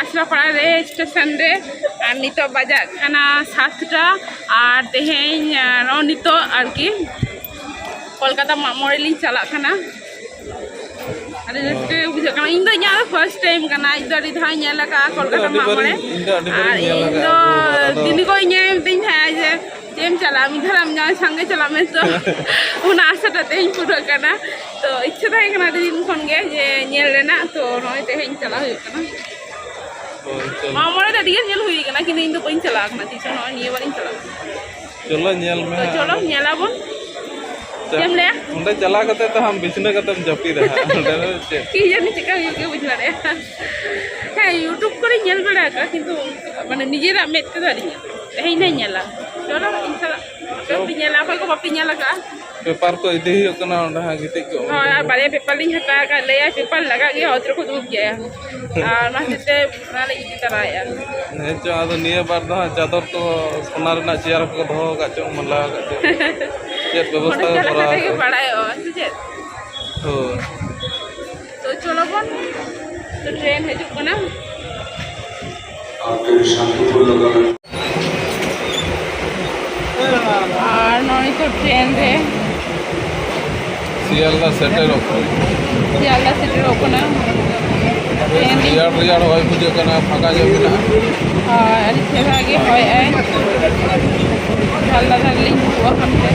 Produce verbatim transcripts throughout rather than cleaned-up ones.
ᱟᱥᱲᱟᱯᱟᱲᱟ ᱨᱮ ᱥᱴᱮᱥᱚᱱ ᱨᱮ᱾ ᱟᱨ ᱱᱤᱛᱚᱜ ᱵᱟᱡᱟᱜ ᱠᱟᱱᱟ ᱥᱟᱛᱴᱟ᱾ ᱟᱨ ᱛᱮᱦᱮᱧ, ᱟᱨ ᱱᱚᱜᱼᱚ ᱱᱤᱛᱚᱜ ᱟᱨᱠᱤ ᱠᱳᱞᱠᱟᱛᱟ ᱢᱟᱜ ᱢᱚᱬᱮ ᱞᱤᱧ ᱪᱟᱞᱟᱜ ᱠᱟᱱᱟ᱾ ᱟᱹᱰᱤ ᱨᱟᱹᱥᱠᱟᱹ ᱜᱮ ᱵᱩᱡᱷᱟᱹᱜ ᱠᱟᱱᱟ᱾ ᱤᱧ ᱫᱚ ᱤᱧᱟᱹᱜ ᱫᱚ ᱯᱷᱟᱨᱥᱴ ᱴᱟᱭᱤᱢ ᱠᱟᱱᱟ᱾ ᱤᱧ ᱫᱚ ᱟᱹᱰᱤ ᱫᱷᱟᱣ ᱤᱧ ᱧᱮᱞ ᱟᱠᱟᱫᱼᱟ ᱠᱳᱞᱠᱟᱛᱟ ᱢᱟᱜ ᱢᱚᱬᱮ᱾ ᱤᱧ ᱫᱚ ᱟᱹᱰᱤ ᱵᱟᱨᱤᱧ ᱟᱨ ᱧᱮᱞ ᱤᱧ ᱟᱠᱟᱫᱼᱟ, ᱫᱚ ᱟᱫᱚ ᱫᱤᱱᱤ ᱠᱚ ᱧᱮᱞ ᱫᱤᱧ ᱛᱟᱦᱮᱸᱫ ᱡᱮ ᱪᱮᱫ ᱮᱢ ᱪᱟᱞᱟᱜᱼᱟ, ᱢᱤᱫ ᱫᱷᱟᱣ ᱟᱢ ᱡᱟᱶᱟᱭ ᱥᱟᱝᱜᱮ ᱪᱟᱞᱟᱜ ᱢᱮ᱾ ᱛᱚ ᱚᱱᱟ ᱟᱥᱟ ᱫᱚ ᱛᱮᱦᱮᱧ ᱯᱩᱨᱟᱹᱜ ᱠᱟᱱᱟ᱾ ᱛᱚ ᱤᱪᱪᱷᱟᱹ ᱛᱟᱦᱮᱸ ᱠᱟᱱᱟ ᱟᱹᱰᱤ ᱫᱤᱱ ᱠᱷᱚᱱ ᱜᱮ ᱡᱮ ᱧᱮᱞ ᱨᱮᱱᱟᱜ, ᱛᱚ ᱱᱚᱜᱼᱚᱭ ᱛᱮᱦᱮᱧ ᱪᱟᱞᱟᱣ ᱦᱩᱭᱩᱜ ᱠᱟᱱᱟ᱾ ᱦᱳᱭ, ᱪᱚᱞᱚ᱾ ᱢᱟᱜ ᱢᱚᱬᱮ ᱫᱚ ᱟᱹᱰᱤ ᱜᱟᱱ ᱧᱮᱞ ᱦᱩᱭ ᱠᱟᱱᱟ, ᱠᱤᱱᱛᱩ ᱤᱧ ᱫᱚ ᱵᱟᱹᱧ ᱪᱟᱞᱟᱣ ᱠᱟᱱᱟ ᱛᱤᱥ ᱦᱚᱸ᱾ ᱱᱚᱜᱼᱚᱭ ᱱᱤᱭᱟᱹ ᱵᱟᱨᱤᱧ ᱪᱟᱞᱟᱜ ᱠᱟᱱᱟ᱾ ᱪᱚᱞᱚ, ᱧᱮᱞ ᱢᱮ ᱛᱚ ᱦᱟᱸᱜ᱾ ᱪᱚᱞᱚ, ᱧᱮᱞᱟᱵᱚᱱ᱾ ᱪᱟ-, ᱪᱮᱫ ᱮᱢ ᱞᱟᱹᱭᱟ? ᱚᱸᱰᱮ ᱪᱟᱞᱟᱣ ᱠᱟᱛᱮ ᱛᱚ ᱟᱢ ᱵᱤᱪᱷᱱᱟᱹ ᱠᱟᱛᱮᱢ ᱡᱟᱹᱯᱤᱫᱟ ᱦᱟᱸᱜ᱾ ᱚᱸᱰᱮ ᱫᱚ ᱪᱮᱫ? ᱠᱤ ᱡᱟᱹᱱᱤ ᱪᱮᱫᱠᱟ ᱦᱩᱭᱩᱜ ᱜᱮ ᱵᱟᱹᱧ ᱵᱟᱲᱟᱭᱟ᱾ ᱦᱮᱸ, YouTube ᱠᱚᱨᱮᱧ ᱧᱮᱞ ᱵᱟᱲᱟ ᱟᱠᱟᱫᱟ, ᱠᱤᱱᱛᱩ ᱢᱟᱱᱮ ᱱᱤᱡᱮᱨᱟᱜ ᱢᱮᱫ ᱛᱮᱫᱚ ᱟᱹᱣᱨᱤᱧ ᱧᱮᱞᱟ᱾ ᱛᱮᱦᱮᱧ ᱱᱟᱧ ᱧᱮᱞᱟ᱾ ᱪᱚᱞᱚ, ᱤᱧ ᱥᱟᱞᱟᱜ ᱟᱯᱮ ᱦᱚᱸᱯᱮ ᱧᱮᱞᱟ, ᱚᱠᱚᱭ ᱠᱚ ᱵᱟᱯᱮ ᱧᱮᱞ ᱟᱠᱟᱫᱼᱟ᱾ ᱯᱮᱯᱟᱨ ᱠᱚ ᱤᱫᱤ ᱦᱩᱭᱩᱜ ᱠᱟᱱᱟ, ᱚᱸᱰᱮ ᱦᱟᱸᱜ ᱜᱤᱛᱤᱡ ᱠᱚᱜ ᱢᱮ᱾ ᱦᱳᱭ, ᱟᱨ ᱵᱟᱨᱭᱟ ᱯᱮᱯᱟᱨ ᱞᱤᱧ ᱦᱟᱛᱟᱣ ᱟᱠᱟᱫ, ᱞᱟᱹᱭᱟ ᱯᱮᱯᱟᱨ ᱞᱟᱜᱟᱜ ᱜᱮᱭᱟ, ᱚᱛ ᱨᱮᱠᱚ ᱫᱩᱲᱩᱵ ᱜᱮᱭᱟ᱾ ᱟᱨ ᱚᱱᱟ ᱦᱚᱛᱮᱡ ᱛᱮ ᱚᱱᱟ ᱞᱮ ᱤᱫᱤ ᱛᱟᱨᱟᱭᱮᱫᱼᱟ᱾ ᱦᱮᱸ ᱪᱚ, ᱟᱫᱚ ᱱᱤᱭᱟᱹ ᱵᱟᱨ ᱫᱚ ᱦᱟᱸᱜ ᱪᱟᱫᱚᱨ ᱠᱚ ᱥᱚᱱᱟ ᱨᱮᱱᱟᱜ ᱪᱮᱭᱟᱨ ᱠᱚᱠᱚ ᱫᱚᱦᱚ ᱟᱠᱟᱫ ᱪᱚᱝ, ᱢᱟᱞᱟ ᱟᱠᱟᱫ ᱪᱚᱝ, ᱪᱮᱫ ᱵᱮᱵᱚᱥᱛᱷᱟ ᱚᱸᱰᱮ ᱠᱚ ᱪᱟᱞᱟᱣ ᱠᱚᱨᱟᱣ ᱠᱟᱛᱮ ᱜᱮ ᱟᱠᱟᱫ᱾ ᱵᱟᱲᱟᱭᱚᱜᱼᱟ, ᱥᱮ ᱪᱮᱫ? ᱦᱳᱭ᱾ ᱛᱚ ᱪᱚᱞᱚ ᱵᱚᱱ, ᱛᱚ ᱴᱨᱮᱱ ᱦᱤᱡᱩᱜ ᱠᱟᱱᱟ᱾ ᱟᱨ ᱱᱚᱜᱼᱚᱭ ᱛᱚ ᱴᱨᱮᱱ ᱨᱮ᱾ ᱥᱤᱭᱟᱞᱫᱟ ᱥᱮᱴᱮᱨᱚᱜ ᱠᱟᱱᱟ᱾ ᱥᱤᱭᱟᱞᱫᱟ ᱥᱮᱴᱮᱨᱚᱜ ᱠᱟᱱᱟ᱾ ᱵᱮᱥ ᱴᱨᱮᱱ ᱨᱮ᱾ ᱨᱮᱭᱟᱲ ᱨᱮᱭᱟᱲ ᱦᱚᱭ ᱵᱩᱡᱷᱟᱹᱜ ᱠᱟᱱᱟ, ᱯᱷᱟᱸᱠᱟ ᱧᱚᱜ ᱢᱮᱱᱟᱜᱼᱟ᱾ ᱦᱳᱭ, ᱟᱹᱰᱤ ᱪᱮᱦᱨᱟ ᱜᱮ ᱦᱚᱭᱮᱜᱼᱟᱭ᱾ ᱡᱷᱟᱞ ᱞᱟᱜᱟ ᱨᱮᱞᱤᱧ ᱫᱩᱲᱩᱵ ᱟᱠᱟᱱ ᱛᱮ᱾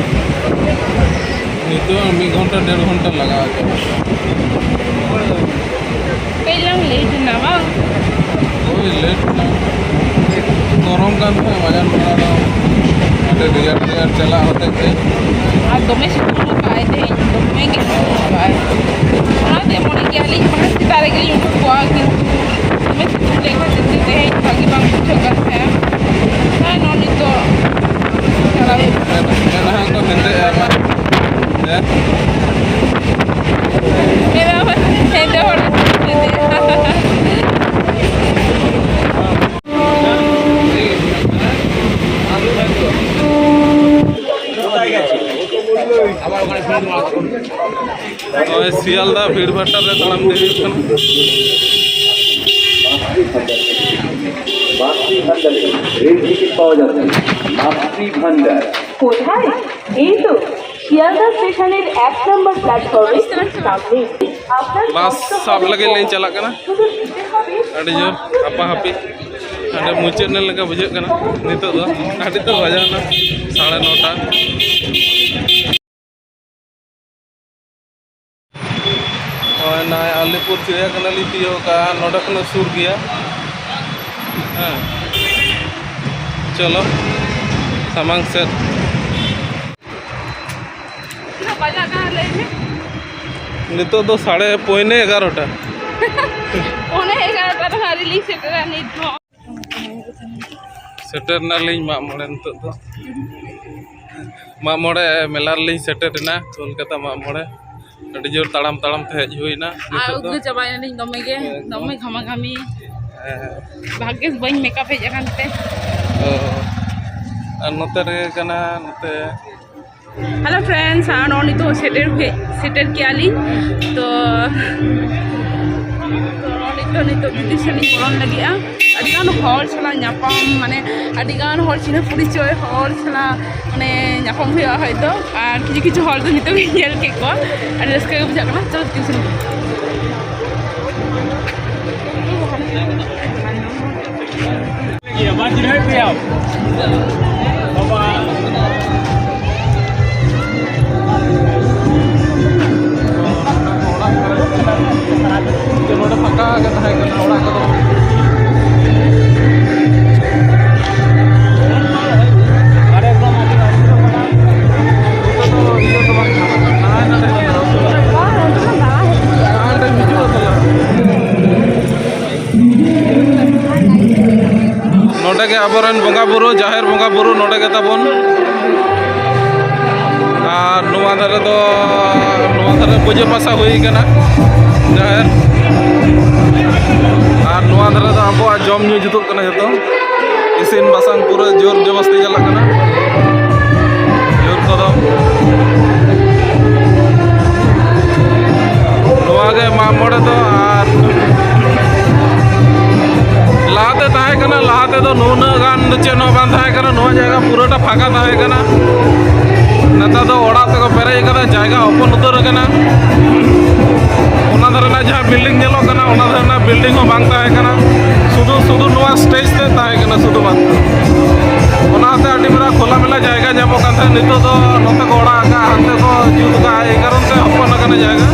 ᱱᱤᱛᱚᱜ ᱢᱤᱫ ᱜᱷᱚᱱᱴᱟ, ᱰᱮᱲ ᱜᱷᱚᱱᱴᱟ ᱞᱟᱜᱟᱜᱼᱟ᱾ ᱠᱟᱹᱡ ᱞᱟᱝ ᱞᱮᱴ ᱮᱱᱟ ᱵᱟᱝ? ᱦᱳᱭ, ᱞᱮᱴ ᱮᱱᱟ᱾ ᱜᱚᱨᱚᱢ ᱠᱟᱱ ᱛᱟᱦᱮᱸᱫ ᱢᱟᱡᱟᱱ ᱵᱮᱲᱟ ᱫᱚ᱾ ᱟᱹᱰᱤ ᱨᱮᱭᱟᱲ ᱨᱮᱭᱟᱲ ᱪᱟᱞᱟᱜ ᱦᱚᱛᱮᱡ ᱛᱮ᱾ ᱟᱨ ᱫᱚᱢᱮ ᱥᱤᱛᱩᱝ ᱟᱠᱟᱫᱼᱟᱭ ᱛᱮᱦᱮᱧ, ᱫᱚᱢᱮ ᱜᱮ ᱥᱤᱛᱩᱝ ᱟᱠᱟᱫᱼᱟᱭ᱾ ᱚᱱᱟᱛᱮ ᱢᱚᱱᱮ ᱠᱮᱜᱼᱟ ᱞᱤᱧ ᱢᱟᱲᱟᱝ ᱥᱮᱛᱟᱜ ᱨᱮᱜᱮ ᱞᱤᱧ ᱩᱰᱩᱠ ᱠᱚᱜᱼᱟ, ᱠᱤᱱᱛᱩ ᱫᱚᱢᱮ ᱥᱤᱛᱩᱝ ᱞᱮᱫ ᱠᱷᱟᱹᱛᱤᱨ ᱛᱮ ᱛᱮᱦᱮᱧ ᱵᱷᱟᱹᱜᱤ ᱵᱟᱝ ᱵᱩᱡᱷᱟᱹᱜ ᱠᱟᱱ ᱛᱟᱦᱮᱸᱫ᱾ ᱟᱨ ᱱᱚᱜᱼᱚᱭ ᱱᱤᱛᱚᱜ ᱪᱟᱞᱟᱣ ᱦᱩᱭᱩᱜ ᱠᱟᱱᱟ᱾ ᱢᱮᱫ-, ᱢᱮᱫᱦᱟ ᱠᱚ ᱦᱮᱸᱫᱮᱜᱼᱟ ᱵᱟᱝ? ᱦᱮᱸ? ᱢᱮᱫᱦᱟ ᱦᱚᱸ ᱦᱮᱸᱫᱮ ᱦᱚᱲ ᱦᱮᱸᱫᱮ᱾ ᱱᱚᱜᱼᱚᱭ ᱥᱤᱭᱟᱞᱫᱟ ᱵᱷᱤᱲ ᱵᱷᱟᱴᱟ ᱨᱮ ᱛᱟᱲᱟᱢ ᱤᱫᱤ ᱦᱩᱭᱩᱜ ᱠᱟᱱᱟ᱾ মাতৃ ভান্ডারে রেল টিকিট পাওয়া যাচ্ছে। মাতৃ ভান্ডার। কোথায়? এই তো শিয়ালদা স্টেশনের এক নম্বর প্ল্যাটফর্মে। সামনে। আপনার বাস ᱥᱟᱵ ᱞᱟᱹᱜᱤᱫ ᱞᱤᱧ ᱪᱟᱞᱟᱜ ᱠᱟᱱᱟ᱾ ᱟᱹᱰᱤ ᱡᱳᱨ ᱦᱟᱯᱟ ᱦᱟᱹᱯᱤ᱾ ᱦᱟᱸᱰᱮ ᱢᱩᱪᱟᱹᱫ ᱮᱱ ᱞᱮᱠᱟ ᱵᱩᱡᱷᱟᱹᱜ ᱠᱟᱱᱟ᱾ ᱱᱤᱛᱚᱜ ᱫᱚ ᱟᱹᱰᱤ ᱛᱚ ᱵᱟᱡᱟᱣ ᱮᱱᱟ ᱥᱟᱲᱮ ᱱᱚᱴᱟ᱾ ᱱᱚᱜᱼᱚᱭ ᱱᱚᱜᱼᱚᱭ ᱟᱞᱤᱯᱩᱨ ᱪᱤᱲᱤᱭᱟᱠᱷᱟᱱᱟ ᱞᱤᱧ ᱛᱤᱭᱳᱜ ᱠᱟᱜᱼᱟ, ᱱᱚᱰᱮ ᱠᱷᱚᱱᱟᱜ ᱥᱩᱨ ᱜᱮᱭᱟ᱾ ᱦᱮᱸ, ᱪᱚᱞᱚ ᱥᱟᱢᱟᱝ ᱥᱮᱫ᱾ ᱛᱤᱱᱟᱹᱜ ᱵᱟᱡᱟᱜ ᱠᱟᱱᱟ ᱞᱟᱹᱭ ᱢᱮ? ᱱᱤᱛᱚᱜ ᱫᱚ ᱥᱟᱲᱮ ᱯᱚᱭᱱᱮ ᱮᱜᱟᱨᱚᱴᱟ᱾ ᱯᱚᱭᱱᱮ ᱮᱜᱟᱨᱚᱴᱟ ᱨᱮᱦᱚᱸ ᱟᱹᱣᱨᱤ ᱞᱤᱧ ᱥᱮᱴᱮᱨᱟ ᱱᱤᱛ ᱦᱚᱸ᱾ ᱥᱮᱴᱮᱨ ᱱᱟᱞᱤᱧ ᱢᱟᱜ ᱢᱚᱬᱮ ᱱᱤᱛᱚᱜ ᱫᱚ᱾ ᱢᱟᱜ ᱢᱚᱬᱮ ᱢᱮᱞᱟ ᱨᱮᱞᱤᱧ ᱥᱮᱴᱮᱨ ᱮᱱᱟ, ᱠᱳᱞᱠᱟᱛᱟ ᱢᱟᱜ ᱢᱚᱬᱮ᱾ ᱟᱹᱰᱤ ᱡᱳᱨ ᱛᱟᱲᱟᱢ ᱛᱟᱲᱟᱢ ᱛᱮ ᱦᱮᱡ ᱦᱩᱭᱱᱟ᱾ ᱟᱨ ᱱᱤᱛᱚᱜ ᱫᱚ ᱩᱫᱽᱜᱟᱹᱨ ᱪᱟᱵᱟᱭᱮᱱᱟᱞᱤᱧ ᱫᱚᱢᱮ ᱜᱮ, ᱮᱠᱫᱚᱢ᱾ ᱫᱚᱢᱮ ᱜᱷᱟᱢᱟ ᱜᱷᱟᱢᱤ᱾ ᱦᱮᱸ᱾ ᱵᱷᱟᱜᱽᱜᱤᱥ ᱵᱟᱹᱧ ᱢᱮᱠᱟᱯ ᱦᱮᱡ ᱟᱠᱟᱱ ᱛᱮ᱾ ᱚ᱾ ᱟᱨ ᱱᱚᱛᱮ ᱨᱮᱜᱮ ᱠᱟᱱᱟ, ᱱᱚᱛᱮ᱾ Hello friends, ᱟᱨ ᱱᱚᱜᱼᱚᱭ ᱱᱤᱛᱚᱜ ᱥᱮᱴᱮᱨ ᱦᱮᱡ, ᱥᱮᱴᱮᱨ ᱠᱮᱜᱼᱟ ᱞᱤᱧ᱾ ᱛᱚ, ᱛᱚ, ᱱᱚᱜᱼᱚᱭ ᱱᱤᱛᱚᱜ, ᱱᱤᱛᱚᱜ ᱵᱷᱤᱛᱤᱨ ᱥᱮᱫ ᱞᱤᱧ ᱵᱚᱞᱚᱱ ᱞᱟᱹᱜᱤᱫᱼᱟ᱾ ᱟᱹᱰᱤ ᱜᱟᱱ ᱦᱚᱲ ᱥᱟᱞᱟᱜ ᱧᱟᱯᱟᱢ, ᱢᱟᱱᱮ, ᱟᱹᱰᱤ ᱜᱟᱱ ᱦᱚᱲ, ᱪᱤᱱᱦᱟᱹ ᱯᱚᱨᱤᱪᱚᱭ ᱦᱚᱲ ᱥᱟᱞᱟᱜ, ᱢᱟᱱᱮ, ᱧᱟᱯᱟᱢ ᱦᱩᱭᱩᱜᱼᱟ ᱦᱚᱭᱛᱳ᱾ ᱟᱨ ᱠᱤᱪᱷᱩ ᱠᱤᱪᱷᱩ ᱦᱚᱲ ᱫᱚ ᱱᱤᱛᱚᱜ ᱜᱤᱧ ᱧᱮᱞ ᱠᱮᱫ ᱠᱚᱣᱟ, ᱟᱹᱰᱤ ᱨᱟᱹᱥᱠᱟᱹ ᱜᱮ ᱵᱩᱡᱷᱟᱹᱜ ᱠᱟᱱᱟ᱾ ᱪᱚᱞᱚ, ᱵᱷᱤᱛᱤᱨ ᱥᱮᱫ᱾ ᱱᱚᱰᱮ ᱯᱷᱟᱸᱠᱟ ᱜᱮ ᱛᱟᱦᱮᱸ ᱠᱟᱱᱟ ᱚᱲᱟᱜ ᱠᱚᱫᱚ᱾ ᱱᱚᱛᱮ ᱫᱚ ᱤᱭᱟᱹ ᱫᱚ ᱵᱟᱝ ᱠᱟᱱᱟ᱾ ᱦᱟᱸᱰᱮ ᱦᱤᱡᱩᱜᱼᱟ ᱛᱟᱦᱞᱮ᱾ ᱱᱚᱰᱮ ᱜᱮ ᱟᱵᱚᱨᱮᱱ ᱵᱚᱸᱜᱟ ᱵᱩᱨᱩ, ᱡᱟᱦᱮᱨ ᱵᱚᱸᱜᱟ ᱵᱩᱨᱩ ᱱᱚᱰᱮ ᱜᱮ ᱛᱟᱵᱚᱱ᱾ ᱟᱨ ᱱᱚᱣᱟ ᱫᱷᱟᱨᱮ ᱫᱚ, ᱱᱚᱣᱟ ᱫᱷᱟᱨᱮ ᱯᱩᱡᱟᱹ ᱯᱟᱥᱟ ᱦᱩᱭ ᱠᱟᱱᱟ ᱡᱟᱦᱮᱨ᱾ ᱟᱨ ᱱᱚᱣᱟ ᱫᱷᱟᱨᱮ ᱫᱚ ᱟᱵᱚᱣᱟᱜ ᱡᱚᱢ ᱧᱩ ᱡᱩᱛᱩᱜ ᱠᱟᱱᱟ ᱡᱚᱛᱚ᱾ ᱤᱥᱤᱱ ᱵᱟᱥᱟᱝ ᱯᱩᱨᱟᱹ ᱡᱳᱨ ᱡᱚᱵᱚᱥᱛᱤ ᱪᱟᱞᱟᱜ ᱠᱟᱱᱟ᱾ ᱡᱳᱨ ᱠᱚᱫᱚ ᱱᱚᱣᱟ ᱜᱮ ᱢᱟᱜ ᱢᱚᱬᱮ ᱫᱚ᱾ ᱟᱨ ᱞᱟᱦᱟᱛᱮ ᱛᱟᱦᱮᱸ ᱠᱟᱱᱟ ᱫᱚ ᱱᱩᱱᱟᱹᱜ ᱜᱟᱱ ᱫᱚ ᱪᱮᱫ ᱦᱚᱸ ᱵᱟᱝ ᱛᱟᱦᱮᱸ ᱠᱟᱱᱟ, ᱱᱚᱣᱟ ᱡᱟᱭᱜᱟ ᱯᱩᱨᱟᱹᱴᱟ ᱯᱷᱟᱸᱠᱟ ᱛᱟᱦᱮᱸ ᱠᱟᱱᱟ᱾ ᱱᱮᱛᱟᱨ ᱫᱚ ᱚᱲᱟᱜ ᱛᱮᱠᱚ ᱯᱮᱨᱮᱡ ᱟᱠᱟᱫᱟ, ᱡᱟᱭᱜᱟ open ᱩᱛᱟᱹᱨ ᱟᱠᱟᱱᱟ᱾ ᱚᱱᱟ ᱫᱷᱟᱨᱮ ᱨᱮᱱᱟᱜ ᱡᱟᱦᱟᱸ building ᱧᱮᱞᱚᱜ ᱠᱟᱱᱟ, ᱚᱱᱟ ᱫᱷᱟᱨᱮ ᱨᱮᱱᱟᱜ building ᱦᱚᱸ ᱵᱟᱝ ᱛᱟᱦᱮᱸ ᱠᱟᱱᱟ, ᱥᱩᱫᱷᱩ ᱥᱩᱫᱷᱩ ᱱᱚᱣᱟ stage ᱛᱮ ᱛᱟᱦᱮᱸ ᱠᱟᱱᱟ ᱥᱩᱫᱷᱩ ᱢᱟᱛᱨᱚ᱾ ᱚᱱᱟᱛᱮ ᱟᱹᱰᱤ ᱢᱟᱨᱟᱝ ᱠᱷᱳᱞᱟ ᱢᱮᱞᱟ ᱡᱟᱭᱜᱟ ᱧᱟᱢᱚᱜ ᱠᱟᱱ ᱛᱟᱦᱮᱸᱫ, ᱱᱤᱛᱚᱜ ᱫᱚ ᱱᱚᱛᱮ ᱠᱚ ᱚᱲᱟᱜ ᱟᱠᱟᱫᱼᱟ, ᱦᱟᱱᱛᱮ ᱠᱚ ᱡᱩᱛ ᱟᱠᱟᱫᱼᱟ, ᱮᱭ ᱠᱟᱨᱚᱱ ᱛᱮ ᱦᱚᱯᱚᱱ ᱟᱠᱟᱱᱟ ᱡᱟᱭᱜᱟ᱾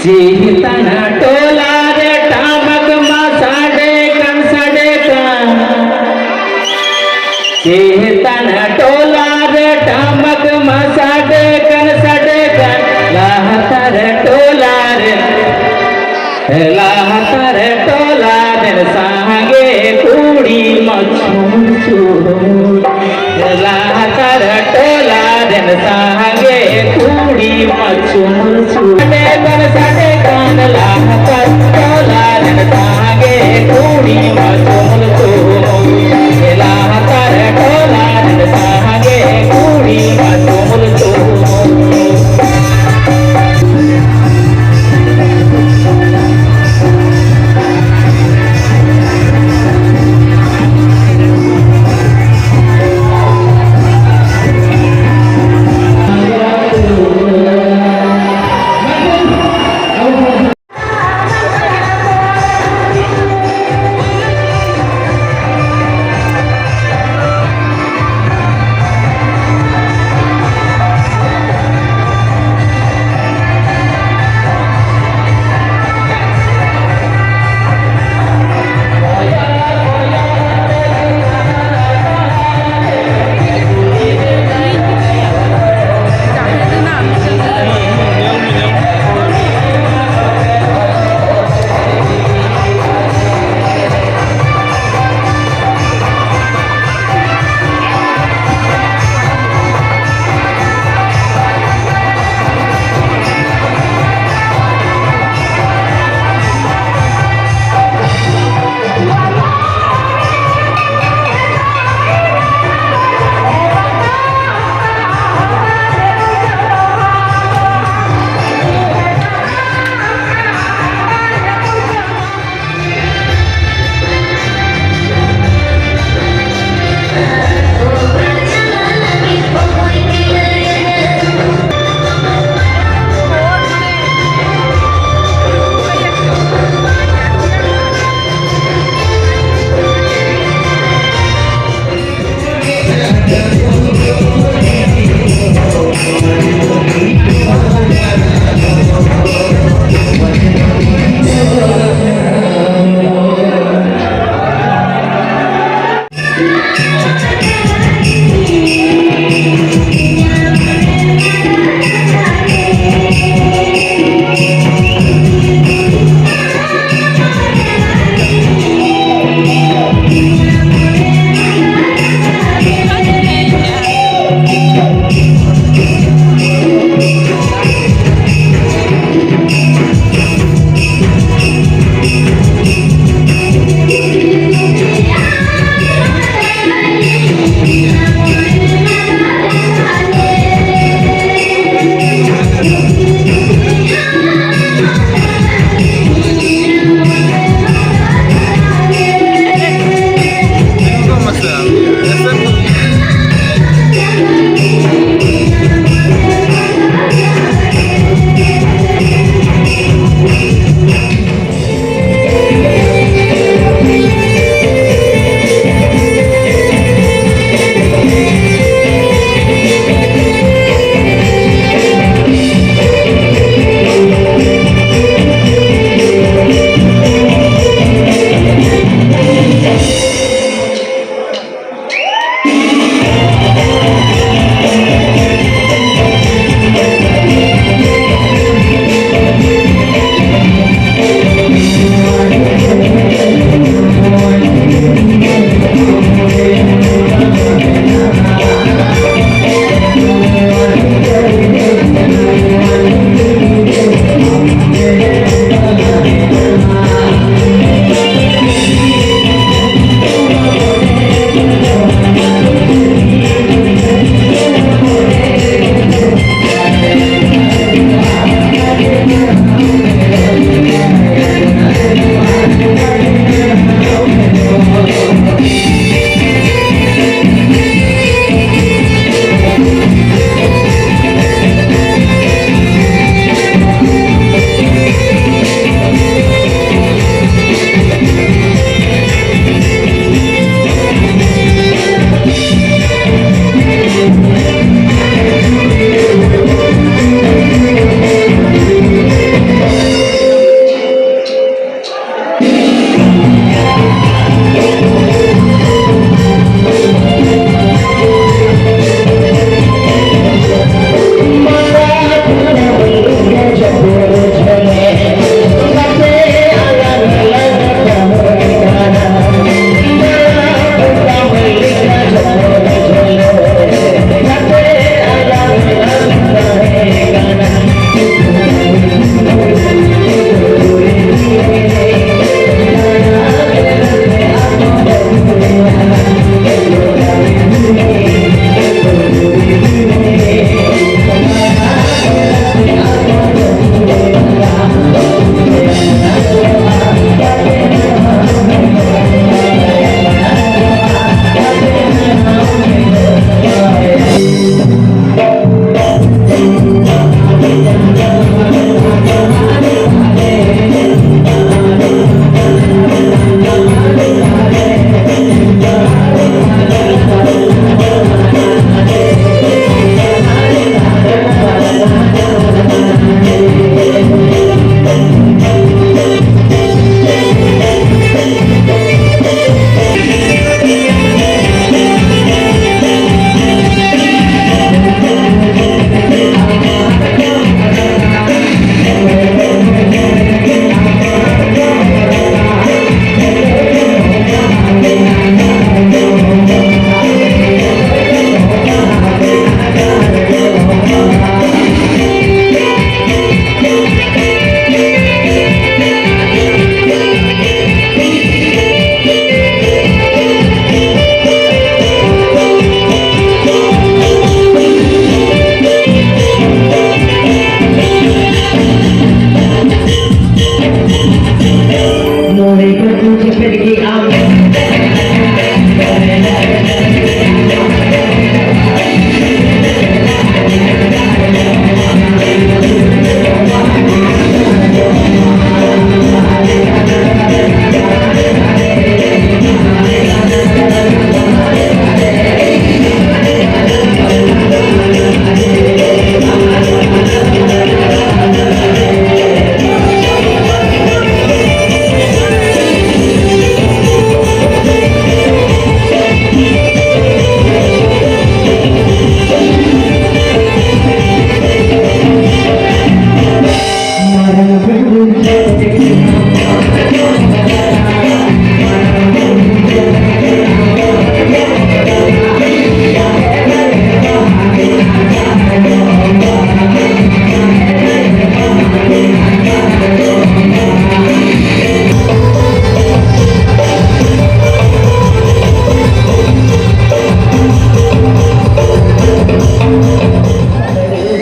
ᱪᱮᱛᱟᱱ ᱴᱚᱞᱟ ᱨᱮ ᱴᱟᱢᱟᱠ ᱢᱟ ᱥᱟᱰᱮ ᱠᱟᱱ, ᱥᱟᱰᱮ ᱠᱟᱱ᱾ ᱪᱮᱛᱟᱱ ᱴᱚᱞᱟ ᱨᱮ ᱴᱟᱢᱟᱠ ᱢᱟ ᱥᱟᱰᱮ ᱠᱟᱱ, ᱥᱟᱰᱮ ᱠᱟᱱ᱾ ᱞᱟᱛᱟᱨ ᱴᱚᱞᱟ ᱨᱮ, ᱞᱟᱛᱟᱨ ᱴᱚᱞᱟ ᱨᱮᱱ ᱥᱟᱸᱜᱮ ᱠᱩᱲᱤ ᱢᱟ ᱪᱷᱩᱢᱩᱨ ᱪᱷᱩᱢᱩᱨ᱾ ᱞᱟᱛᱟᱨ ᱴᱚᱞᱟ ᱨᱮᱱ ᱥᱟᱸᱜᱮ ᱠᱩᱲᱤ ᱢᱟ ᱪᱩᱢᱩᱞ ᱪᱩᱢᱩᱞ᱾ ᱥᱟᱰᱮ ᱠᱟᱱ, ᱥᱟᱰᱮ ᱠᱟᱱ, ᱞᱟᱛᱟᱨ ᱴᱚᱞᱟ ᱨᱮᱱ ᱥᱟᱸᱜᱮ ᱠᱩᱲᱤ ᱢᱟ ᱪᱩᱢᱩᱞ ᱪᱩᱢᱩᱞ᱾ ᱞᱟᱛᱟᱨ ᱴᱚᱞᱟ ᱨᱮᱱ ᱥᱟᱸᱜᱮ ᱠᱩᱲᱤ ᱢᱟ ᱪᱩᱢᱩᱞ ᱪᱩᱢᱩᱞ᱾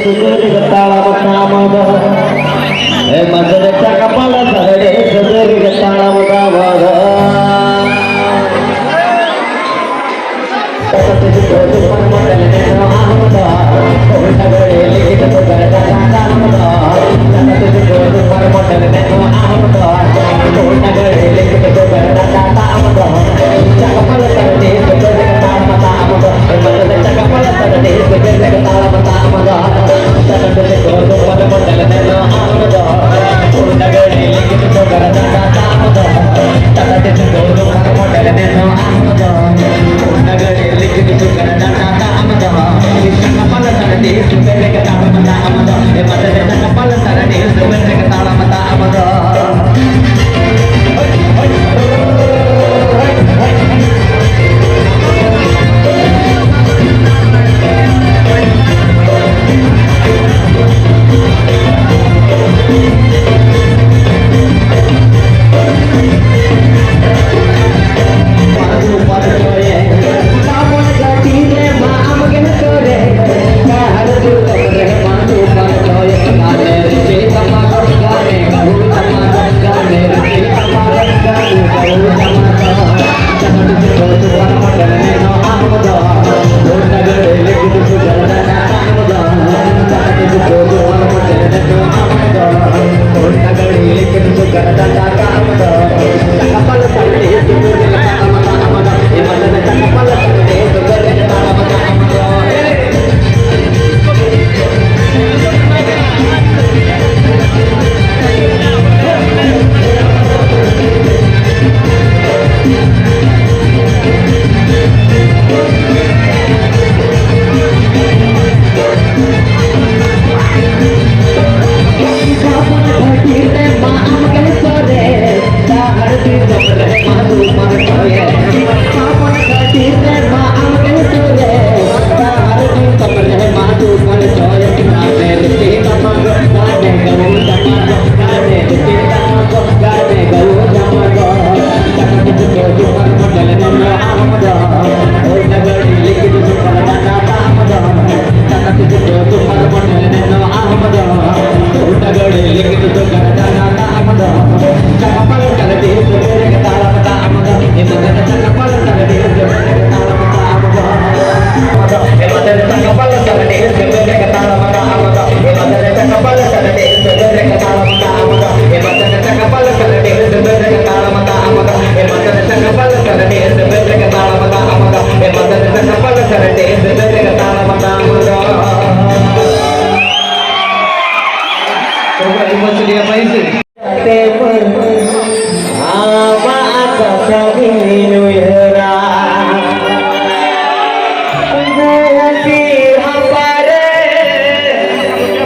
ᱛᱟᱲᱟᱢ ᱛᱟᱢ ᱫᱚ᱾ ᱮ ᱢᱟᱥᱮ ᱪᱟᱠᱟ ᱯᱟᱞᱟ ᱥᱟᱜᱟᱲᱮ ᱥᱟᱹᱫᱟᱹᱨᱤ ᱜᱮ ᱛᱟᱲᱟᱢ ᱛᱟᱢ ᱫᱚ᱾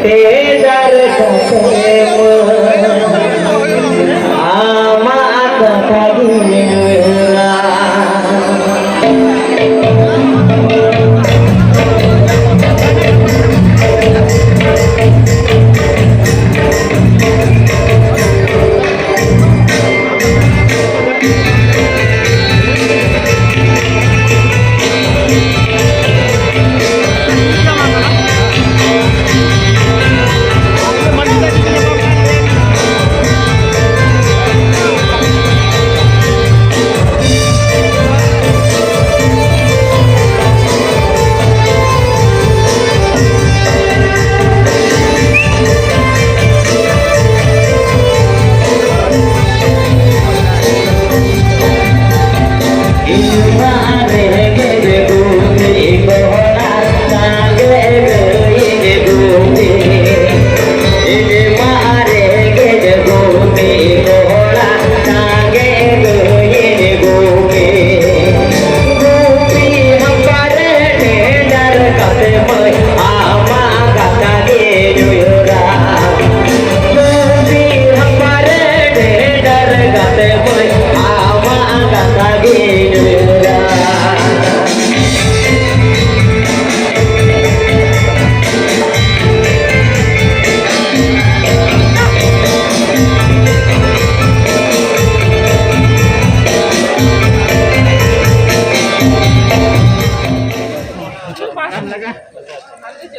ᱛᱮ ᱰᱟᱨ ᱠᱟᱛᱮ ᱢᱟᱹᱭ, ᱟᱢᱟᱜ ᱠᱟᱛᱷᱟ ᱜᱤᱧ ᱩᱭᱦᱟᱹᱨᱟ᱾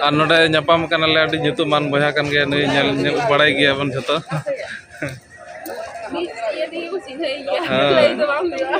ᱟᱨ ᱱᱚᱰᱮ ᱧᱟᱯᱟᱢ ᱠᱟᱱᱟᱞᱮ ᱟᱹᱰᱤ ᱧᱩᱛᱩᱢᱟᱱ ᱵᱚᱭᱦᱟ ᱠᱟᱱ ᱜᱮᱭᱟ, ᱱᱩᱭ ᱧᱮᱞ, ᱧᱮᱞ ᱵᱟᱲᱟᱭ ᱜᱮᱭᱟᱵᱚᱱ ᱡᱷᱚᱛᱚ᱾ ᱢᱤᱫ ᱤᱭᱟᱹ ᱛᱮᱜᱮ ᱠᱚ ᱪᱤᱱᱦᱟᱹᱭ ᱜᱮᱭᱟ, ᱦᱮᱸ᱾ ᱞᱟᱹᱭ ᱫᱚ ᱵᱟᱝ ᱦᱩᱭᱩᱜᱼᱟ᱾